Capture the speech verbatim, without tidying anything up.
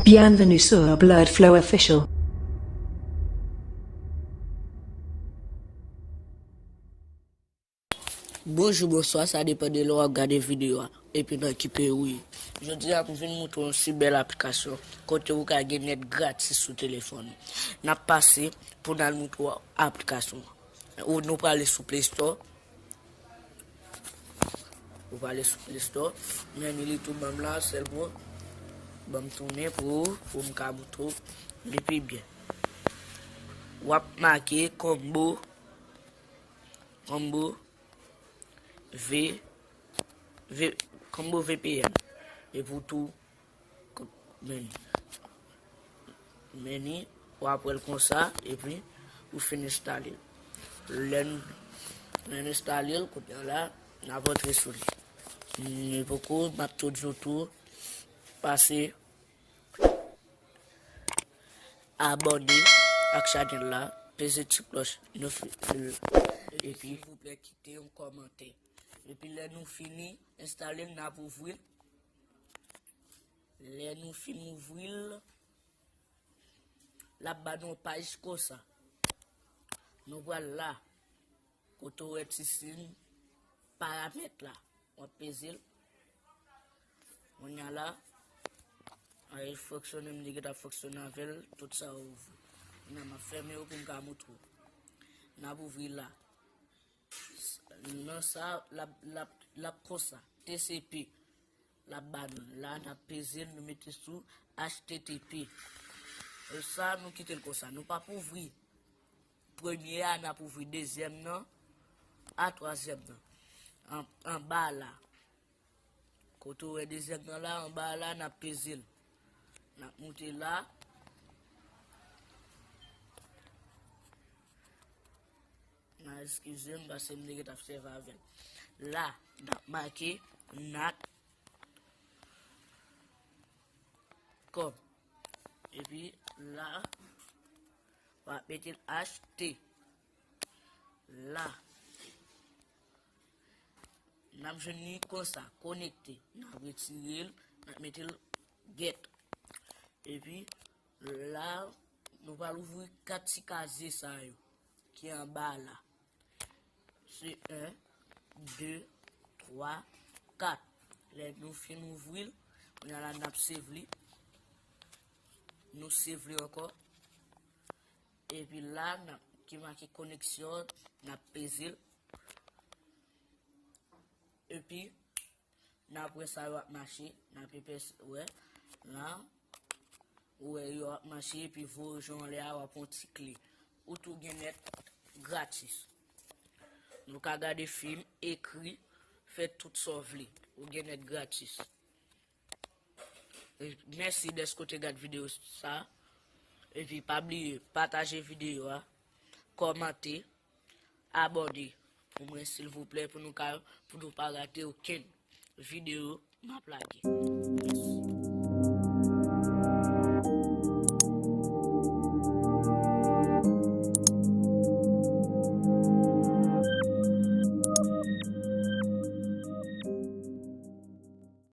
Bienvenue sur Blood Flow Official. Bonjou, bonswa, sa depann de lè w ap gade videyo a, epi nan ki peyi w ye. Jodi a, m vin montre w yon si bèl aplikasyon kote ou ka gen nèt gratis sou telefòn ou. N ap pase pou n al montre w aplikasyon an. Ou, nou prale sou Play Store. Ou prale sou Play Store. Men li tou ban m la, sèlman ban m tounen pou, pou m ka montre w li pi byen. W ap make Combo, Combo V, V, Combo V P N. Epi w tou Men, men ni, w ap wè l konsa, epi ou fin enstale l. Lè n, lè n enstale l, kounye a la, n ap antre sou li. Men poko, m ap toujou tou pase abòne ak chanèl la, peze ti klòch, nou fi-, epi, silvouplè, kite yon kòmantè. Epi lè nou fini enstale l, n ap ouvri l. Lè nou fin ouvri l, l ap ba nou yon paj konsa. Nou pral la, kote w wè ti siy paramèt la. W ap peze l. Kounye a la, a, l fonksyone, m te gentan fonksyone avè l, tout sa ouvri. Kounye a, m ap fèmen yo pou m ka montre w. N ap ouvri la. Nan sa, l ap, l ap, l ap konsa, T C P. L ap ba nou. La, n ap peze l, nou mete sou H T T P. E sa, nou kite l konsa. Nou p ap ouvri premye a, n ap ouvri dezyèm nan, a twazyèm nan. An, anba la. Kote w wè dezyèm nan la, anba la, n ap peze l. N ap moute la. N a eskize m paske m te gentan ap sèvi avè l. La, n ap make nat kòb. Epi la, w ap mete l achte. La, n ap jwenn li konsa, konekte. N ap retire l, n ap mete l gèt. Epi la, nou pral ouvri kat ti kazye sa yo ki anba la. Se en, de, twa, kat. Lè nou fin ouvri l, kounye a la n ap save li. Nou save li ankò. Epi la, n ap, ki make koneksyon, n ap peze l. Epi, n ap wè sa yo ap mache, n ap epès, wè, la, ou wè yo ap mache, epi voye w anlè a, w ap yon ti kle. Ou tou gen nèt gratis. Nou ka gade fim, ekri, fè tout sa w vle. Ou gen nèt gratis. Mèsi dèske w te gad videyo sa. Epi pa bliye, pataje videyo a, kòmante, abòne pou mwen, silvouplè, pou nou ka, pou nou pa rate okenn videyo m ap lage.